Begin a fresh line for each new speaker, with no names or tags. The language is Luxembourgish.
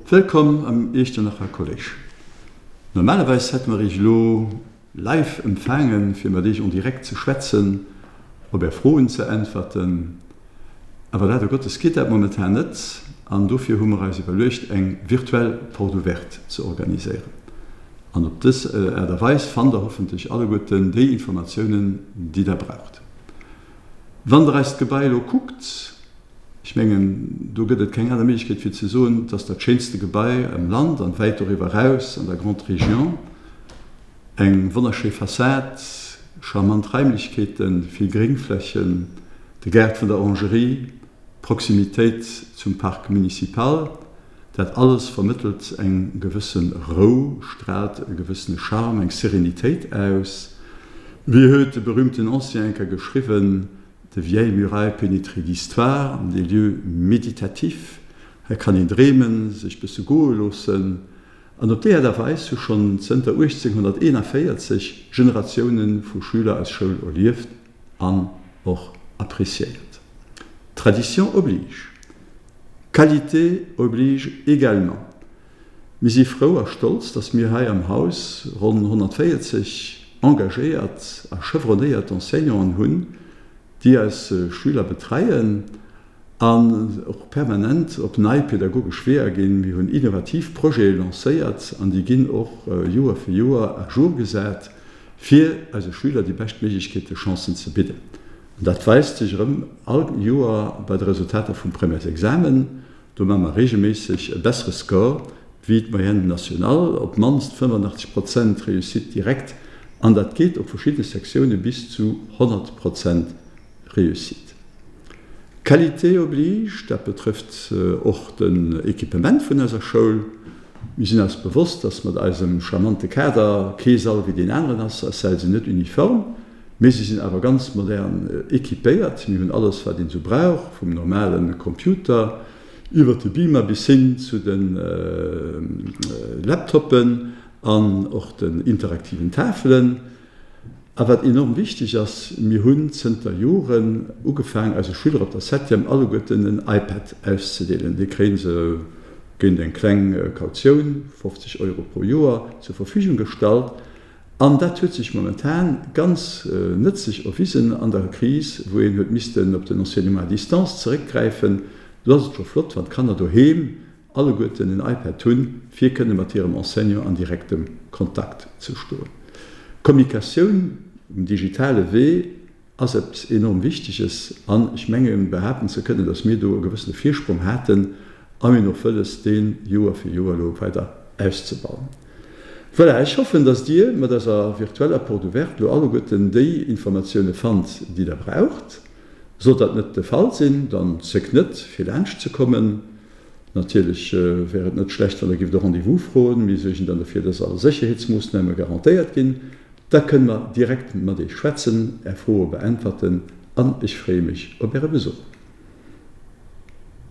Wëllkomm am Iechternacher Kolleg. Normalerweis hätte mer iech elo live empfaangen, fir mat iech en direct ze schwätzen, op är Froen ze äntwerten. Awer leider Gottes geet dat momentan net an dofir hu mer eis iwwerluecht, eng virtuell Porte ouverte ze organiséieren. An op dës Aart a Weis fannt der hoffentlech alleguerten déi Informatiounen, déi der braucht. Wann der eist Gebai elo kuckt, Ech mengen, do gëtt et keng aner Méiglechkeet fir ze soen, et ass dat schéinste Gebai am Land an wäit doriwwer eraus an der Grande Région. Eng wonnerschéi Fassad, charmant Raimlechkeeten, vill Gréngflächen, de Gaart vun der Orangerie, d'Proximitéit zum Parc municipal, dat alles vermëttelt eng gewësse Rou, straalt e gewëssene Charme, eng Sérénitéit aus. Wéi huet de berühmten Ancien enker geschriwwen, De vieilles murailles pénétrées d'histoire, des lieux méditatifs, hei kann een dreemen, sech bësse goe loossen. An op déi Aart a Weis hu schonn zënter 1841 Generatioune vu Schüler eis Schoul erlieft an och appréciéiert. Tradition oblige, qualité oblige également. Mir si frou a stolz, dass mir hei am Haus ronn 140 engagéiert a chevronnéiert Enseignanten hunn, déi eis Schüler betreien an och permanent op nei pädagogesch Weeër ginn. Mir hunn innovativ Projete lancéiert an déi ginn och Joer fir Joer à jour gesat, fir eise Schüler déi bescht Méiglechkeete, Chancen ze bidden. An dat weist sech erëm all Joer bei de Resultater vum Premièresexamen. Do maa mer regelméisseg e bessere Score wéi d'Moyenne nationale, op d'mannst 85 Prozent Réussite directe, an dat geet op verschiddene Sektioune bis zu 100 Prozent Réussite. Qualité oblige, dat betrëfft och den Equipement vun eiser Schoul. Mir sinn eis bewosst, dass mat eisem charmante Kader kee Sall wéi deen aneren ass. Eis Säll sinn net uniform, Mee se sinn awer ganz modern équipéiert. Mir hunn alles, wat een esou brauch, vum normale Computer iwwert de Beamer bis hin zu de Laptoppen an och den interaktiven Tafelen. A wat enorm wichteg ass, mir hunn zënter Joren ugefaang, eise Schüler op der Septième alleguerten en iPad auszedeelen. Dee kréie se géint eng kleng Kautioun, 50 Euro pro Joer, zur Verfügung gestallt. An dat huet sech momentan ganz nëtzlech erwisen an der Kris, wou een huet missten op den Enseignement à distance zeréckgräifen. Do ass et scho flott, wann d'Kanner doheem alleguerten en iPad hunn, fir kënne mat hirem Enseignant an direktem Kontakt ze stoen. Kommunikatioun um digitale Wee ass eppes enorm Wichteges an ech mengen behaapten ze kënnen, dass mir do e gewëssene Virsprong haten a mir hunn och wëlles, dee Joer fir Joer elo weider auszebauen. Voilà, ech hoffen, dass Dir mat eiser virtueller Porte ouverte elo alleguerten déi Informatioune fannt, déi Der braucht. Sollt dat net de Fall sinn, dann zéckt net, fir laanscht ze kommen. Natierlech wär et net schlecht, wann Der gift e Rendez-vous froen. Mir suergen dann dofir, dass all Sécherheetsmoossname garantéiert ginn. Da kënne mer direkt mat Iech schwätzen, Är Froe beäntwerten an ech freeë mech op Äre Besuch.